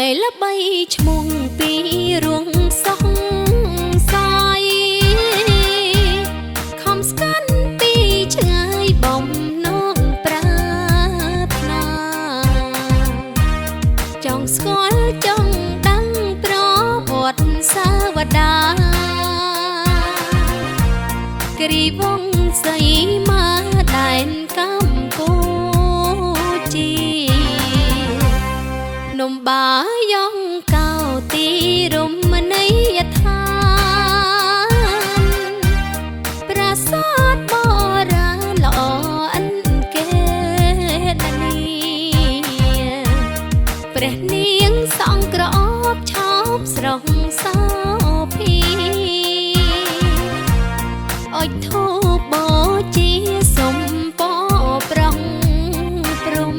ដែលល្បីឈ្មោះពីរួងសងស័យខំស្កាន់ពីឆ្ងាយបំណងប្រាថ្នាចង់ស្គាល់ចង់ដឹងប្រវត្តិសាវតាគិរីវង្សសីមាដែនកម្ពុជានំបាយងកោទីរមណីយដ្ឋានប្រាសាទបុរាណល្អអិនគេនីព្រះនាងសង្ក្រអបឆោបស្រស់សោភីអុជធូបបូជាសុំពរប្រងព្រំ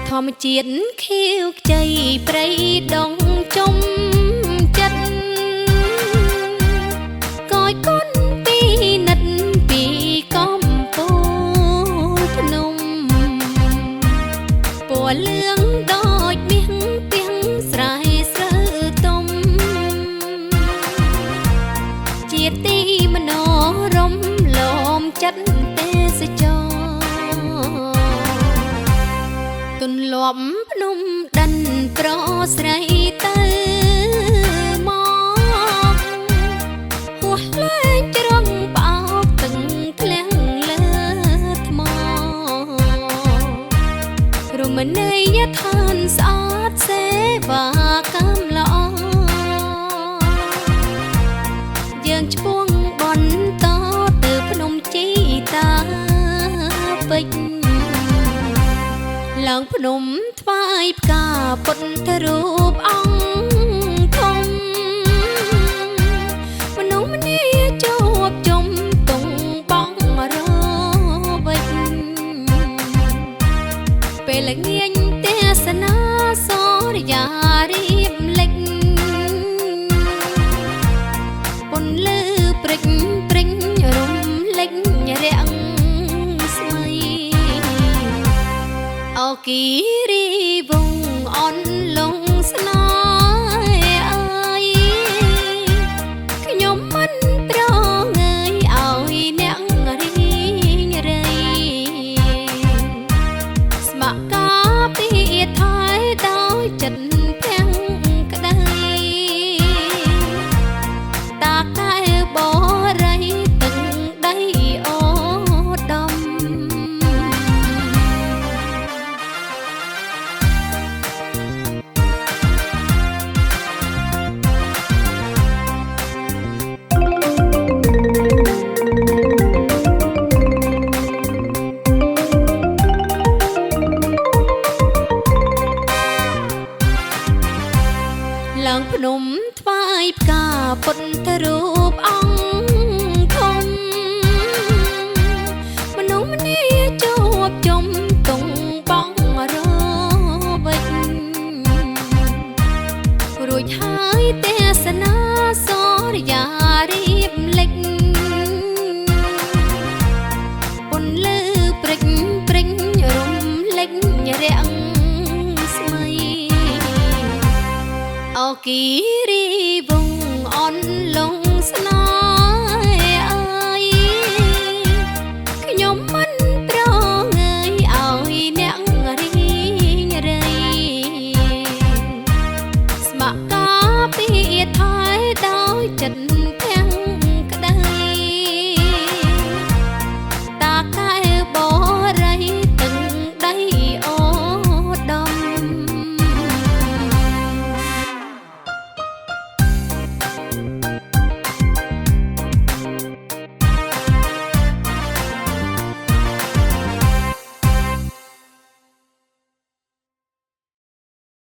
ធម្មជាតិខៀវខ្ចីព្រៃដងជុំចិត្តកយគុណពីនិតពីកំពូលភ្នំពណ៌លឿងដូចមាសពីងស្រែស្រូវទុំជាទីមនោរមលោមចិត្តទេសចរទន្លប់ភ្នំដិនប្រស្រីទៅមកហួសលែងជ្រងផ្អោកទឹកធ្លាក់លើថ្មរមណីយដ្ឋានស្អាតសេវាកម្មល្អយើងឆ្ពោះបន្តទៅភ្នំជីតាពេជ្រឡើងភ្នំថ្វាយផ្កាពុទ្ធរូបអង្គធំមនុស្សម្នាជួបជុំទងបងរវិចពេលងាញទេសនាសូរិយារៀបលិចពន្លឺព្រិចព្រិញរំលេចរាំងស្មៃអគិរីវងអន់លងស្នេហ៍អើយខ្ញុំមិនប្រងើយឲ្យអ្នករីងរៃស្ម័គ្រការពីថែដោយចិត្តភាំងក្តីតាកែបរិយទឹកដីអូដំឡើងភ្នំថ្វាយផ្កាពុទ្ធរូបអង្គធំមនុស្សម្នាជួបជុំទងបងរវិចរួចហើយទេសនាសូរិយារៀបលិចពន្លឺព្រិចព្រិញរំលេចរាំងស្មៃអគិរីវងអន់លងស្នេហ៍អើយខ្ញុំមិនប្រងើយឲ្យអ្នករីងរៃស្ម័គ្រការពីថែដោយចិត្តភាំងក្តីតាកែ